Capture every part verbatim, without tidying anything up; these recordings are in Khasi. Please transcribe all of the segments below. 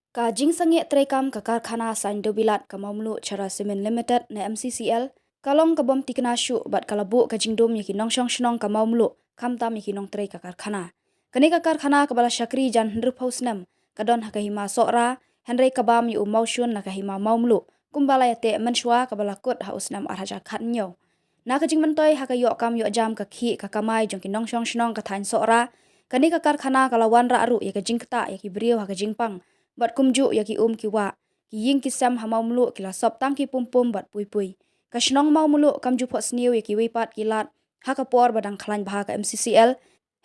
Ka jingsangeh treikam ka karkhana saiñ dewbilat ka Mawmluh Chhara Cement Limited ne M C C L ka long ka bym tikna shuh bad ka la buh ka jingdum ïa ki nongshong shnong ka Mawmluh, khamtam ïa ki nongtrei ka karkhana. Kane ka karkhana kaba la shakri jan hynriewphew snem ka don ha ka hima Sohra, hynrei ka bam ïa u mawshun na ka hima Mawmluh, kumba la ïateh mynshuwa kaba la kut ha u snem ar hajar khathynñiew. Na ka jingmyntoi ha ka ïoh kam ïoh jam ka khih ka kamai jong ki nongshong shnong ka thaiñ Sohra, kane ka karkhana ka la wanrah ruh ïa ka jingktah ïa ki briew ha ka jingpang, bad kumjuh ïa ki um ki wah, ki ïing ki sem ha Mawmluh ki la sop tang ki pumpum bad puipui. Ka shnong Mawmluh kam ju phohsniew ïa kiwei pat ki lad ha ka por ba dang khlaiñ bha ka M C C L,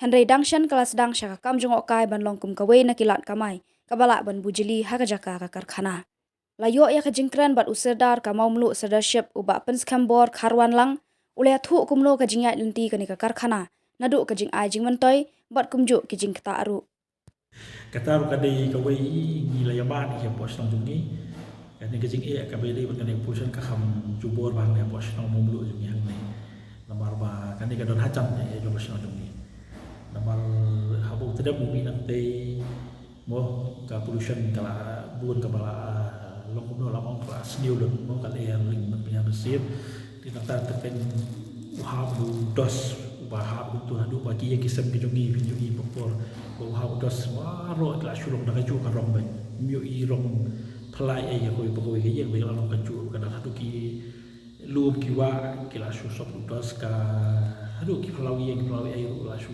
hynrei dang shen ka la sdang sha ka kam jngohkai ban long kum kawei na ki lad kamai kaba lah ban bujli ha ka jaka ka karkhana. La ïoh ïa ka jingkren bad u Sirdar ka Mawmluh Sirdarship, u Bah Pynskhem Bor Kharwanlang, u la ïathuh kumno ka jingïaid lynti kane ka karkhana, naduh ka jingai jingmyntoi bad kumjuh ki jingktah ruh. Kata ruh ka dei kawei ngi la ïa mad ïa hapoh shnong jong ngi. Kane ka jingeh kaba ïadei bad kane ka pollution ka kham jubor bha hangne hapoh shnong Mawmluh jong ngi hangne. Namar ba kane ka don hajan ïa jong ka shnong jong ngi. Namar haba u tdem u mih nangtei, mo, ka pollution ka la bun kaba la, ah, long kumno la ong, ka la sniew lut, mo, ka la ïa ring bad pynïar mynsiem. Te nangta te ken u hap u dos, uba hap u tu haduh ba ki ïing ki sem ki jong ngi, ki jong ngi por por. Ba u hap u dos baroh ki la shu long da kajuh ka rong beit. Ym ïohi rong phylla ei ei ïa kawei pa kawei ka ïing, ba ka la long kajuh ka don haduh ki lum ki wah ki la shu sop u dos ka, haduh ki phyllaw ïing ki phyllaw ei ruh la shu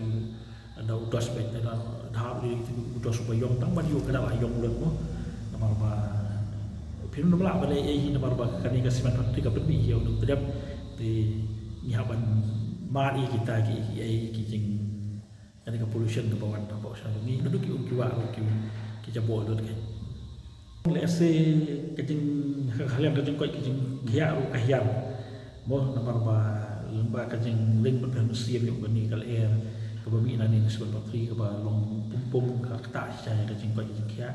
da u dos beit, da da hap ïa u dos uba ïong tang ban ïoh ka da la ïong lut mo. Namar ba phin ym lah ban ei ei namar ba kane ka cement factory ka pynmih ïa u dum tdem. Te ngi hap ban mad ïa kita ki, ki ei ki jing, kane ka pollution kaba wan hapoh shnong jong ngi. Naduh ki um ki wah ruh ki, ki jaboh lut ka. Lehse ka jing, ka liang ka jingkoit ka jingkhiah ruh ka hiar. Mo, namar ba lyngba ka jingring bad pynïar mynsiem ïa kane ka lyer kaba mih nangne na cement factory kaba long pumpum ka ktah shisha ïa ka jingkoit ka jingkhiah.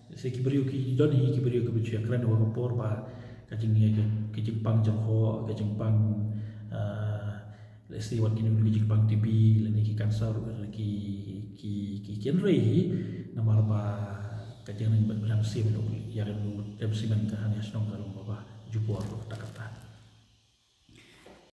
Lehse ki briew ki don hi ki briew kiba ju ïakren ha ka por ba ka jing, ka jingpang jong ho, ka jingpang, ah, lehse wat kine ki jingpang T B lane ki cancer, lane ki, ki, ki, ki hynrei hi namar ba ka jingring bad pynïar mynsiem ïa ka, ïa ka cement ka hangne ha shnong ka long kaba jubor kata kata.